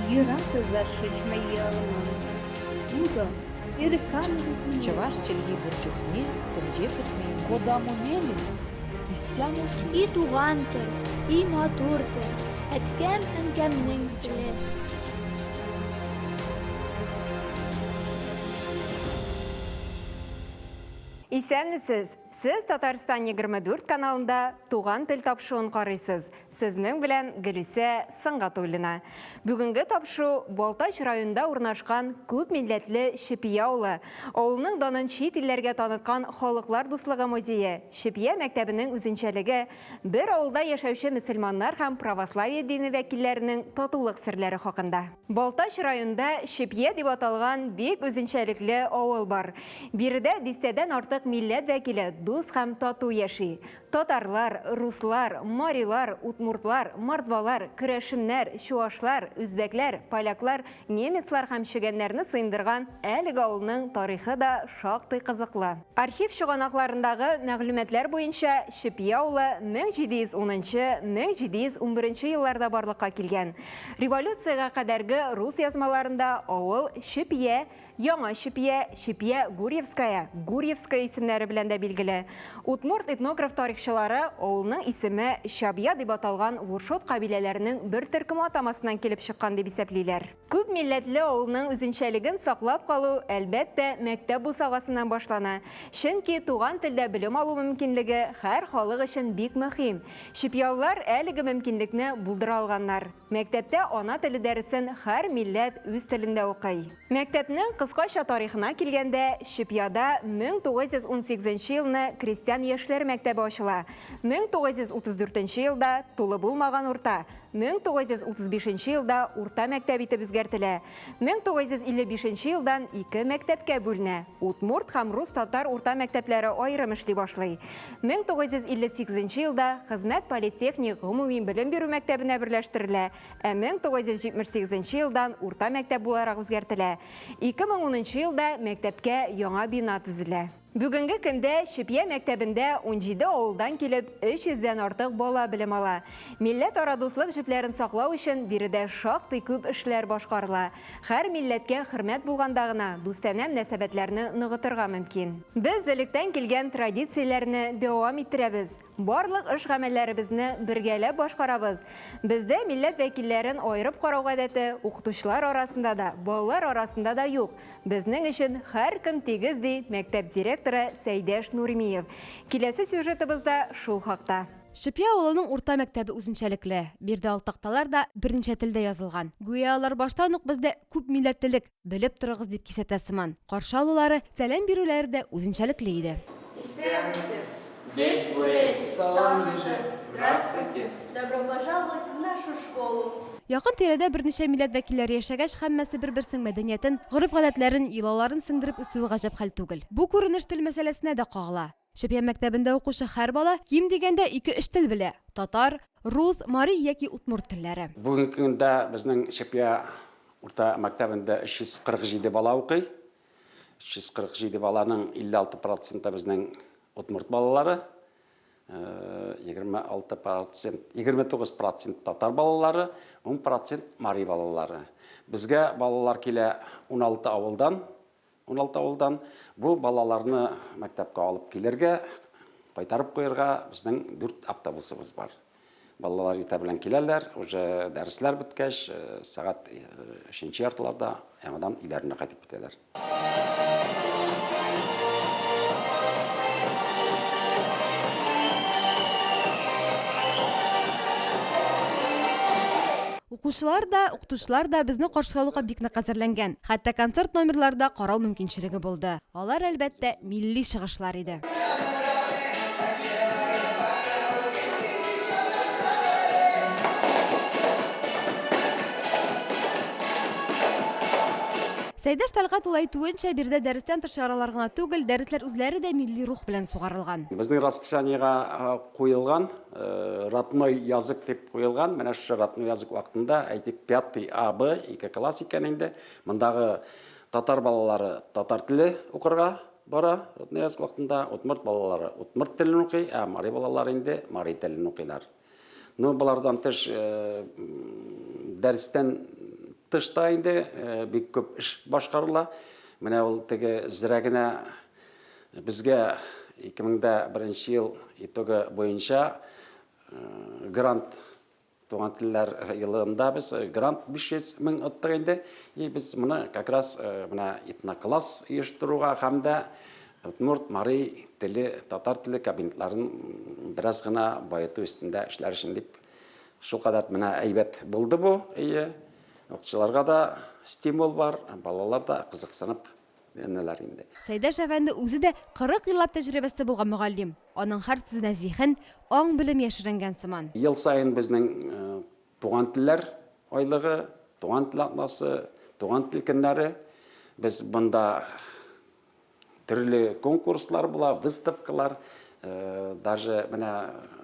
Юратӑр Шӗчмӗ Чӑваш чӗлхи пур чухне тӗнче пӗтмен. Кодамо мелесь, истямо И туган тел, и матур тел, әткәм-әнкәмнең теле. Исәнмесез! Сез Татарстан 24 каналында Туган тел тапшыруын карыйсыз. Сезнең белән Гөлүсә Сөнгатуллина. Бүгенге тапшыру Балтач районында урнашкан күп милләтле Чепья авылы, авылның данын чит илләргә таныткан Халыклар дуслыгы музее, Чепья мәктәбенең үзенчәлеге, бер авылда яшәүче мөселманнар һәм православие дине вәкилләренең татулык серләре хакында. Балтач районында Чепья дип аталган бик үзенчәлекле авыл бар. Биредә дистәдән артык милләт вәкиле дус һәм тату яши. Татарлар, руслар, марилар, удмуртлар, мордвалар, керәшеннәр, чуашлар, үзбәкләр, поляклар, немецлар һәм чегәннәрне сыендырган әлеге авылның тарихы да шактый кызыклы. Архив чыганакларындагы мәгълүматлар буенча, Чепья авылы 1710 1711 елларда барлыкка килгән. Революциягә кадәрге рус язмаларында авыл Чепья, Яңа Чепья, Чепья Гурьевская, Гурьевская исемнәре белән дә билгеле. Удмурт этнограф тарихчылары авылның исеме Чабья дип аталган Вуршот кабиләләренең бер төркеме атамасыннан килеп чыккан дип исәплиләр. Күп милләтле авылның үзенчәлеген саклап калу, әлбәттә, мәктәп бусагасыннан башлана. Чөнки туган телдә белем алу мөмкинлеге һәр халык өчен бик мөһим. Чепьялылар әлеге мөмкинлекне булдыра алганнар. Мәктәптә ана теле дәресен һәр милләт үз телендә укый. Мәктәпнең кыскача тарихына килгәндә, Чепьяда 1918 елны крестьян яшьләр мәктәбе ачыла. 1934 елда тулы булмаган урта, 1935 елда урта мәктәп итеп үзгәртелә. 1955 елдан ике мәктәпкә бүленә. Удмурт һәм рус-татар урта мәктәпләре аерым эшли башлый. 1958 елда Хезмәт политехник гомуми белем бирү мәктәбенә берләштерелә, ә 1978 елдан урта мәктәп буларак үзгәртелә. 2010 елда мәктәпкә яңа бина төзелә. Бүгенге көндә Чепья мәктәбендә 17 авылдан килеп 300 дән артык бала белем ала. Милләтара дуслык җепләрен саклау өчен биредә шактый күп эшләр башкарыла. Һәр милләткә хөрмәт булганда гына дустанә мөнәсәбәтләрне ныгытырга мөмкин. Без электән килгән традицияләрне дәвам иттерәбез. Барлык эш-гамәлләребезне бергәләп башкарабыз. Бездә милләт вәкилләрен аерып карау гадәте укытучылар арасында да, балалар арасында да юк. Безнең өчен һәркем тигез, ди мәктәп директоры Сәйдәш Нурмиев. Киләсе сюжетыбыз да шул хакта. Чепья авылының урта мәктәбе үзенчәлекле. Биредә ал такталар да берничә телдә язылган. Гүя алар баштан ук бездә күпмилләтлелек, белеп торыгыз дип кисәтә сыман. Каршы алулары, сәлам бирүләре дә үзенчәлекле иде. Исәнмесез! Кич бүлек! Здравствуйте! Добро пожаловать в нашу школу! Якын тирәдә берничә милләт вәкилләре яшәгәч, һәммәсе бер-берсенең мәдәниятен, гореф-гадәтләрен, йолаларын сеңдереп үсүе гаҗәп хәл түгел. Бу күренеш тел мәсьәләсенә дә кагыла. Чепья мәктәбендә укучы һәр бала ким дигәндә ике-өч тел белә, татар, рус, мари яки удмурт телләре. Бүгенге көндә безнең Чепья урта мәктәбендә 347 бала укый. 347 баланың 56 проценты безнең удмурт балалары, 26 процент, 29 процент татар балалары, 10 процент мари балалары. Безгә балалар килә 16 авылдан, 16 авылдан. Бу балаларны мәктәпкә алып килергә, кайтарып куярга безнең 4 автобусыбыз бар. Балалар иртә белән киләләр, уже дәресләр беткәч, сәгать өченче яртыларда яңадан өйләренә кайтып китәләр. Укучылар да, укытучылар да безне каршы алуга бик нык әзерләнгән. Хәтта концерт номерлары да карау мөмкинчелеге булды. Алар, әлбәттә, милли чыгышлар иде. Сәйдәш Тәлгать улы әйтүенчә, биредә дәрестән тыш чаралар гына түгел, дәресләр үзләре дә милли рух белән сугарылган. Безнең расписаниегә куелган родной язык дип куелган. Менә шушы родной язык вакытында, әйтик, пятый А, Б, ике класс икән инде. Мондагы татар балалары татар теле укырга бара родной язык вакытында, удмурт балалары удмурт телен укый, ә мари балалары инде мари телен укыйлар. Ну, болардан тыш, дәрестән тыш та инде бик күп эш башкарыла. Менә ул теге зрә генә безгә 2001 ел итогы буенча грант Туган телләр елында без грант 500 мең оттык инде. И без моны как раз менә этнокласс оештыруга һәм дә удмурт, мари теле, татар теле кабинетларын бераз гына баету өстендә эшләр өчен дип шулкадәр менә әйбәт булды бу. Әйе. Укытучыларга да стимул бар, балалар да кызыксынып өйрәнәләр инде. Сәйдәш әфәнде үзе дә 40 еллап тәҗрибәсе булган мөгаллим. Аның һәр сүзенә зиһен, аң-белем яшеренгән сыман. Ел саен безнең Туган телләр айлыгы, Туган тел атнасы, Туган тел көннәре. Без монда төрле конкурслар була, выставкалар. Даже менә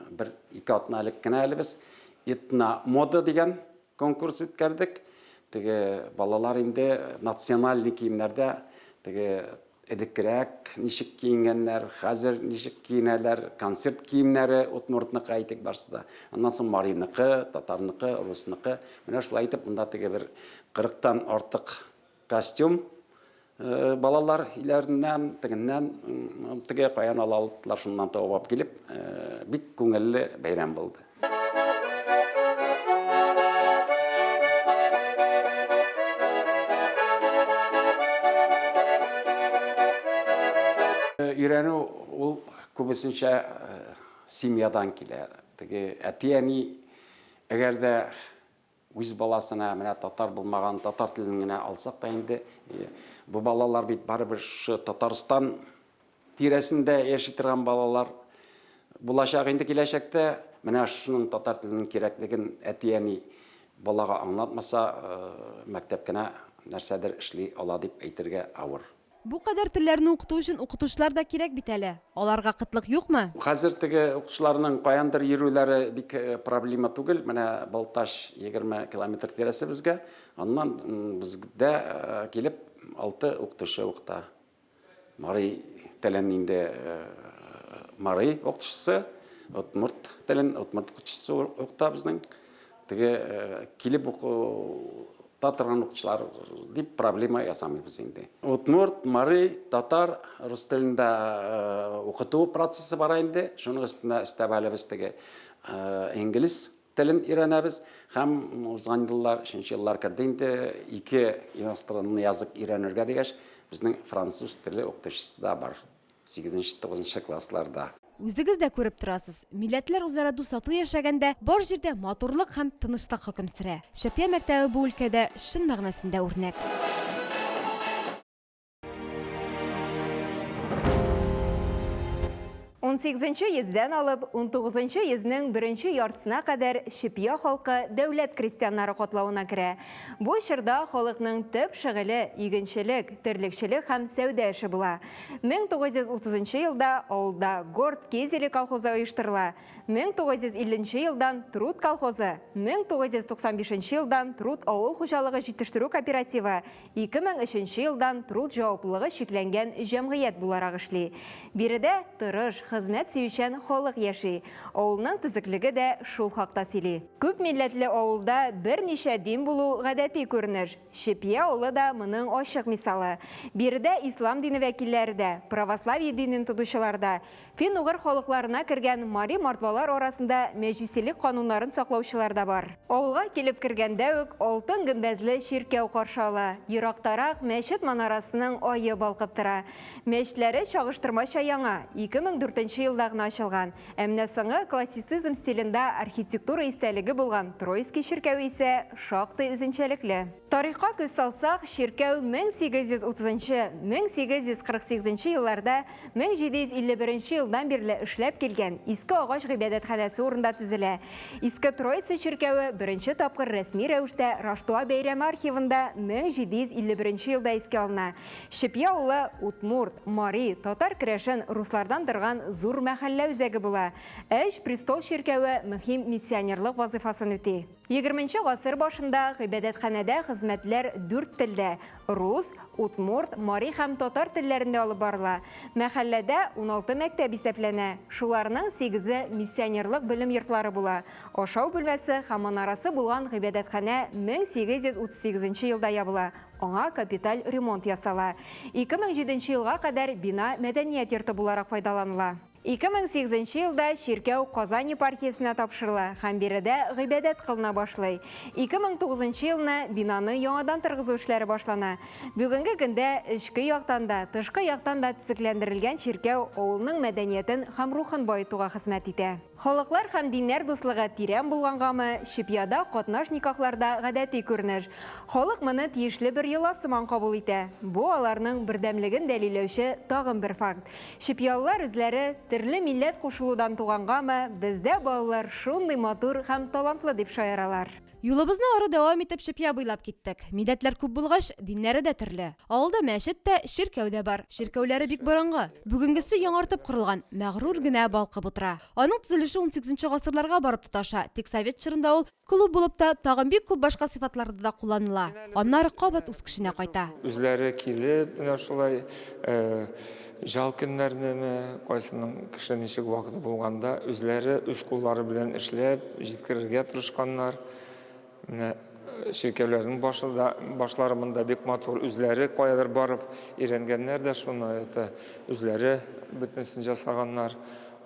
бер-ике атна элек кенә әле без Этномода дигән конкурс үткәрдек. Теге балалар инде национальный киемнәрдә теге элеккерәк ничек киенгәннәр, хәзер ничек киенәләр, концерт киемнәре удмуртныкы әйтик барсы да. Аннан соң мариныкы, татарныкы, русныкы. Менә шулай итеп монда теге бер кырыктан артык костюм балалар өйләреннән, тегеннән, теге каян ала алдылар, шуннан табып алып килеп, бик күңелле бәйрәм булды. Өйрәнү ул күбесенчә семьядан килә. Теге әти-әни әгәр дә Үз баласына, менә татар булмаган, татар телен генә алсак та инде, бу балалар бит барыбер шушы Татарстан тирәсендә яши торган балалар булачак инде киләчәктә. Менә шушының татар теленең кирәклеген әти-әни балага аңлатмаса, мәктәп кенә нәрсәдер эшли ала дип әйтергә авыр. Бу кадәр телләрне укыту өчен укытучылар да кирәк бит әле. Аларга кытлык юкмы? Хәзер теге укытучыларның каяндыр йөрүләре бик проблема түгел. Менә Балтач 20 километр тирәсе безгә. Аннан бездә килеп 6 укытучы укыта. Мари телен инде мари укытучысы, удмурт телен удмурт укытучысы укыта безнең. Теге килеп укыта торган укытучылар дип проблема ясамыйбыз инде. Удмурт, мари, татар, рус телендә укыту процессы бара инде. Шуның өстенә өстәп әле без теге инглиз телен өйрәнәбез. Һәм узган еллар, өченче еллар керде инде, ике иностранный язык өйрәнергә дигәч, безнең француз теле укытучысы да бар. Сигезенче, тугызынчы классларда. Үзегез дә күреп торасыз, милләтләр үзара дус-тату яшәгәндә, бар җирдә матурлык һәм тынычлык хөкем сөрә. Чепья мәктәбе бу өлкәдә чын мәгънәсендә үрнәк. Унсигезенче йөздән алып, унтугызынчы йөзнең беренче яртысына кадәр Чепья халкы дәүләт крестьяннары катлавына керә. Бу чорда халыкның төп шөгыле игенчелек, терлекчелек һәм сәүдә эше була. 1930 нчы елда авылда Горд Кезели колхозы оештырыла, 1950 нче елдан Труд колхозы, 1995 нче елдан Труд авыл хуҗалыгы җитештерү кооперативы, 2003 нче елдан Труд җаваплылыгы чикләнгән җәмгыять буларак эшли. Биредә тырыш, хезмәт сөючән халык яши. Авылның төзеклеге дә шул хакта сөйли. Күпмилләтле авылда берничә дин булу гадәти күренеш. Чепья авылы да моның ачык мисалы. Биредә ислам дине вәкилләре дә, православие динен тотучылар да, фин-угыр халыкларына кергән мари-мордвалар арасында мәҗүсилек кануннарын саклаучылар да бар. Авылга килеп кергәндә үк алтын гөмбәзле чиркәү каршы ала. Ерактарак мәчет манарасының ае балкып тора. Мәчетләре чагыштырмача яңа, 2004 нче елда гына ачылган. Ә менә соңгы классицизм стилендә архитектура истәлеге булган Троицкий чиркәве исә шактый үзенчәлекле. Тарихка күз салсак, чиркәү 1830 нчы, 1848 нче елларда 1751 нче елдан бирле эшләп килгән иске агач гыйбадәтханәсе урында төзелә. Иске Троица чиркәве беренче тапкыр рәсми рәвештә Раштуа бәйрәме архивында 1751 нче елда искә алына. Чепья авылы удмурт, мари, татар керәшен, руслардан торган зур мәхәллә үзәге була. Ә Өч престол чиркәве мөһим миссионерлык вазыйфасын үти. Егерменче гасыр башында гыйбадәтханәдә хезмәтләр дүрт телдә, рус, удмурт, мари һәм татар телләрендә алып барыла. Мәхәлләдә 16 мәктәп исәпләнә, шуларның сигезе миссионерлык белем йортлары була. Ашау бүлмәсе һәм манарасы булган гыйбадәтханә 1838 елда ябыла, аңа капиталь ремонт ясала. 2007 елга кадәр бина мәдәният йорты буларак файдаланыла. 2008 елда чиркәү Казан епархиясенә тапшырыла һәм биредә гыйбадәт кылына башлый. 2009 елны бинаны яңадан торгызу эшләре башлана. Бүгенге көндә эчке яктан да, тышкы яктан да төзекләндерелгән чиркәү авылның мәдәниятен һәм рухын баетуга хезмәт итә. Халыклар һәм диннәр дуслыгы тирән булгангамы, Чепьяда катнаш никахлар да гадәти күренеш. Халык моны тиешле бер йола сыман кабул итә. Бу аларның бердәмлеген дәлилләүче тагын бер факт. Чепьялылар үзләре төрле милләт кушылудан тугангамы, бездә балалар шундый матур һәм талантлы дип шаяралар. Юлыбызны ары дәвам итеп Чепья буйлап киттек. Милләтләр күп булгач, диннәре дә төрле. Авылда мәчет тә, чиркәү дә бар. Чиркәүләре бик борынгы. Бүгенгесе яңартып корылган, мәгърур генә балкып утыра. Аның төзелеше унсигезенче гасырларга барып тоташа, тик совет чорында ул клуб булып та, тагын бик күп башка сыйфатларда да кулланыла. Аннары кабат үз көченә кайта. Үзләре килеп, менә шулай ял көннәренеме, кайсының кеше ничек вакыты булганда, үзләре үз куллары белән эшләп, җиткерергә тырышканнар. Менә чиркәүләрнең башы да, башлары монда бик матур. Үзләре каядыр барып өйрәнгәннәр дә шуны, это үзләре бөтенесен ясаганнар.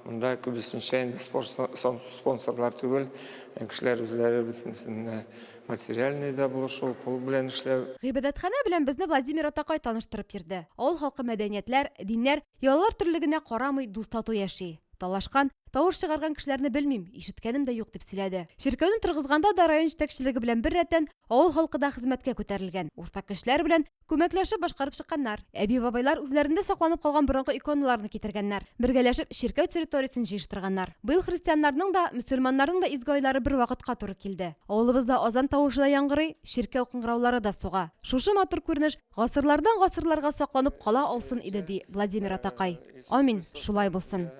Монда күбесенчә инде спонсорлар түгел, кешеләр үзләре бөтенесен материальный да булышу, кул белән эшләү. Гыйбадәтханә белән безне Владимир атакай таныштырып йөрде. Авыл халкы мәдәниятләр, диннәр, йолалар төрлелегенә карамый дус-тату яши. Талашкан, тавыш чыгарган кешеләрне белмим, ишеткәнем дә юк, дип сөйләде. Чиркәүне торгызганда да район җитәкчелеге белән беррәттән авыл халкы да хезмәткә күтәрелгән. Уртак көчләр белән Күмәкләшеп башкарып чыкканнар. Әби-бабайлар үзләрендә сакланып калган борынгы иконаларны китергәннәр. Бергәләшеп чиркәү территориясен җыештырганнар. Быел христианнарның да, мөселманнарның да изге айлары бер вакытка туры килде. Авылыбызда азан тавышы да яңгырый, чиркәү кыңгыраулары да суга. Шушы матур күренеш гасырлардан-гасырларга сакланып кала алсын иде, ди Владимир атакай. Амин, шулай булсын.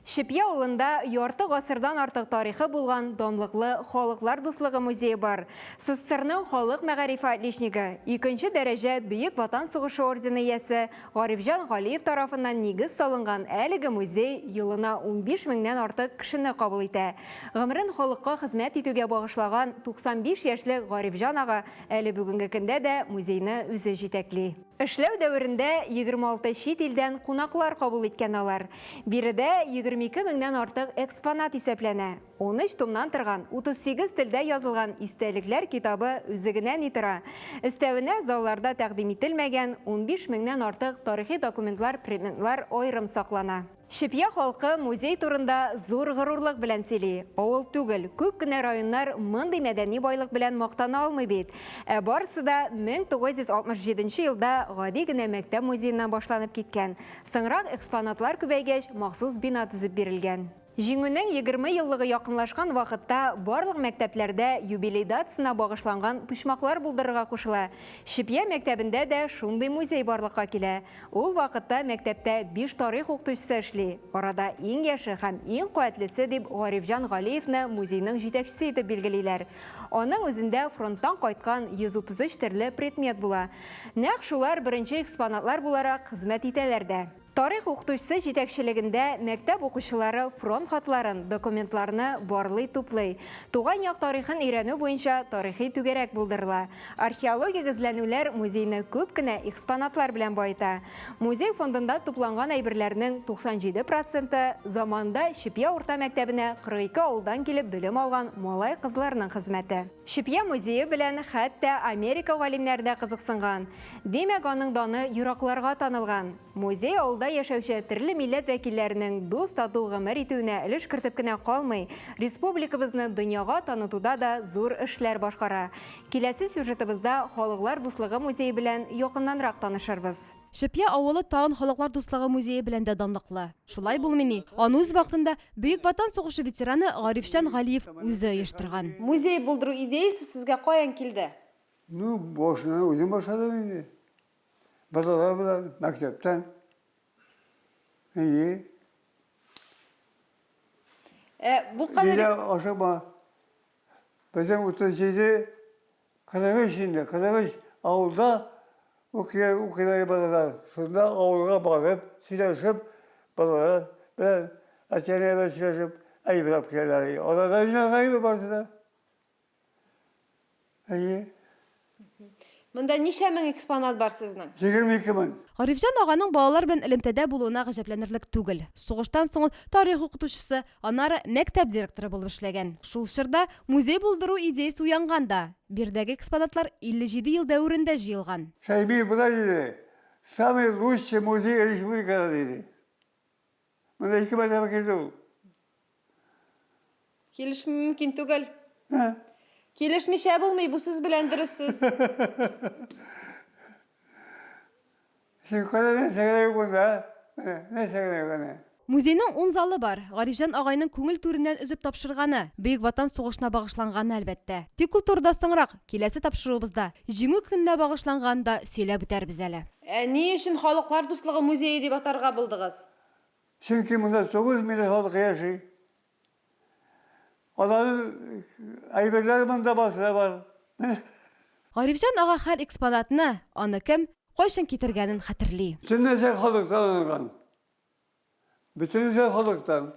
Чепья авылында ярты гасырдан артык тарихы булган данлыклы Халыклар дуслыгы музее бар. СССРның халык мәгарифе отличнигы, икенче дәрәҗә Бөек Ватан сугышы ордены иясе Гарифҗан Галиев тарафыннан нигез салынган әлеге музей елына 15 меңнән артык кешене кабул итә. Гомерен халыкка хезмәт итүгә багышлаган 95 яшьлек Гарифҗан ага әле бүгенге көндә дә музейны үзе җитәкли. Эшләү дәверендә 26 чит илдән кунаклар кабул иткән алар. Биредә 22 меңнән артык экспонат исәпләнә. 13 томнан торган, 38 телдә язылган истәлекләр китабы үзе генә ни тора. Өстәвенә, залларда тәкъдим ителмәгән 15 меңнән артык тарихи документлар, предметлар аерым саклана. Чепья халкы музей турында зур горурлык белән сөйли. Авыл түгел, күп кенә районнар мондый мәдәни байлык белән мактана алмый бит. Ә барысы да 1967 елда гади генә мәктәп музееннан башланып киткән. Соңрак экспонатлар күбәйгәч, махсус бина төзеп бирелгән. Җиңүнең 20 еллыгы якынлашкан вакытта барлык мәктәпләрдә юбилей датасына багышланган почмаклар булдырырга кушыла. Чепья мәктәбендә дә шундый музей барлыкка килә. Ул вакытта мәктәптә биш тарих укытучысы эшли. Арада иң яше һәм иң куәтлесе дип Гарифҗан Галиевны музейның җитәкчесе итеп билгелиләр. Аның үзендә фронттан кайткан 133 төрле предмет була. Нәкъ шулар беренче экспонатлар буларак хезмәт итәләр дә. Тарих укытучысы җитәкчелегендә мәктәп укучылары фронт хатларын, документларны барлый-туплый. Туган як тарихын өйрәнү буенча тарихи түгәрәк булдырыла. Археологик эзләнүләр музейны күп кенә экспонатлар белән баета. Музей фондында тупланган әйберләрнең 97 проценты заманында Чепья урта мәктәбенә 42 авылдан килеп белем алган малай-кызларның хезмәте. Чепья музее белән хәтта Америка галимнәре дә кызыксынган. Димәк, аның даны еракларга танылган. Музей авылда яшәүче төрле милләт вәкилләренең дус-тату гомер итүенә өлеш кертеп кенә калмый, республикабызны дөньяга танытуда да зур эшләр башкара. Киләсе сюжетыбызда Халыклар дуслыгы музее белән якыннанрак танышырбыз. Чепья авылы тагын Халыклар дуслыгы музее белән дә данлыклы. Шулай булмыни, аны үз вакытында Бөек Ватан сугышы ветераны Гарифҗан Галиев үзе оештырган. Музей булдыру идеясе сезгә каян килде? Ну, башыннан үзем башладым инде. Балалар белән мәктәптән. Әйе. Ә бу кадәр... Нигә ашыкма? Безнең 37, 43 инде, 43 авылда укый, укыйлар балалар. Шунда авылга барып, сөйләшеп, балалар белән, әти-әниләр белән сөйләшеп, әйбер алып киләләр. Алар да җыйналган әйбер барысы да. Әйе. Монда ничә мең экспонат бар сезнең? 22 мең. Гарифҗан аганың балалар белән элемтәдә булуына гаҗәпләнерлек түгел. Сугыштан соң ул тарих укытучысы, аннары мәктәп директоры булып эшләгән. Шул чорда музей булдыру идеясе уянган да. Биредәге экспонатлар 57 ел дәверендә җыелган. Шәймиев болай диде, Самый лучший музей республикада, диде. Монда ике мәртәбә килде ул. Килешми мөмкин түгел. Килешмичә булмый, бу сүз белән дөрес сүз. Син кара нәрсә генә юк монда, менә нәрсә генә юк әнә. Музейның ун залы бар. Гарифҗан агайның күңел түреннән өзеп тапшырганы, Бөек Ватан сугышына багышланганы, әлбәттә. Тик ул турыда соңрак, киләсе тапшыруыбызда, Җиңү көненә багышланган да сөйләп үтәрбез әле. Ә ни өчен Халыклар дуслыгы музее дип атарга булдыгыз? Чөнки монда 9 миллион халык яши. Аларның әйберләре монда барысы да бар. Гарифҗан ага һәр экспонатны, аны кем, кайчан китергәнен хәтерли. Бөтен нәрсә халыктан алынган. Бөтенесе халыктан.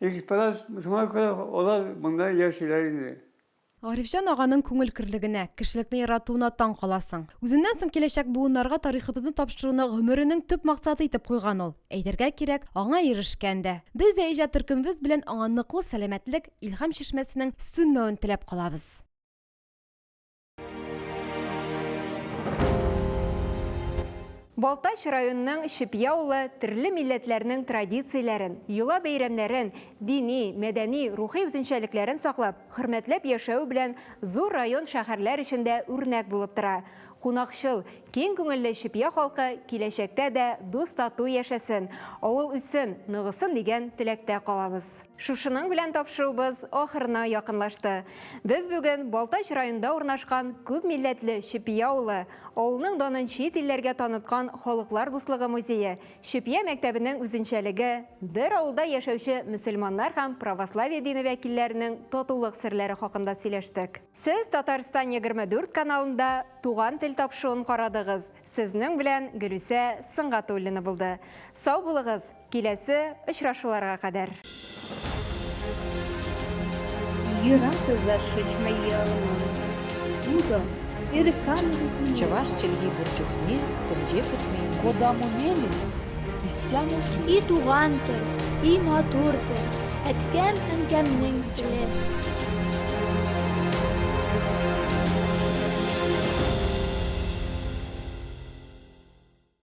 Экспонат, шуңа күрә алар монда яшиләр инде. Гарифҗан аганың күңел керлегенә, кешелекне яратуына таң каласың. Үзеннән соң киләчәк буыннарга тарихыбызны тапшыруны гомеренең төп максаты итеп куйган ул. Әйтергә кирәк, аңа ирешкән дә. Без дә иҗат төркемебез белән аңа ныклы сәламәтлек, илһам чишмәсенең сүнмәвен теләп калабыз. Балтач районының Чепья авылы төрле милләтләрнең традицияләрен, йола-бәйрәмнәрен, дини, мәдәни, рухи үзенчәлекләрен саклап, хөрмәтләп яшәве белән зур район-шәһәрләр өчен дә үрнәк булып тора. Кунакчыл, киң күңелле Чепья халкы киләчәктә дә дус-тату яшәсен, авыл үссен, ныгысын дигән теләктә калабыз. Шушының белән тапшыруыбыз ахырына якынлашты. Без бүген Балтач районында урнашкан күп милләтле Чепья авылы, авылның данын чит илләргә таныткан Халыклар дуслыгы музее, Чепья мәктәбенең үзенчәлеге, бер авылда яшәүче мөселманнар һәм православие дине вәкилләренең татулык серләре хакында сөйләштек. Сез Татарстан 24 каналында Туган тел тапшыруын карадыгыз. Сезнең белән Гөлүсә Сөнгатуллина булды. Сау булыгыз! Киләсе очрашуларга кадәр! Чӑваш чӗлхи пур чухне тӗнче пӗтмен тет. Кодамо мелесь, истямо И туган тел, и матур тел, әткәм-әнкәмнең теле.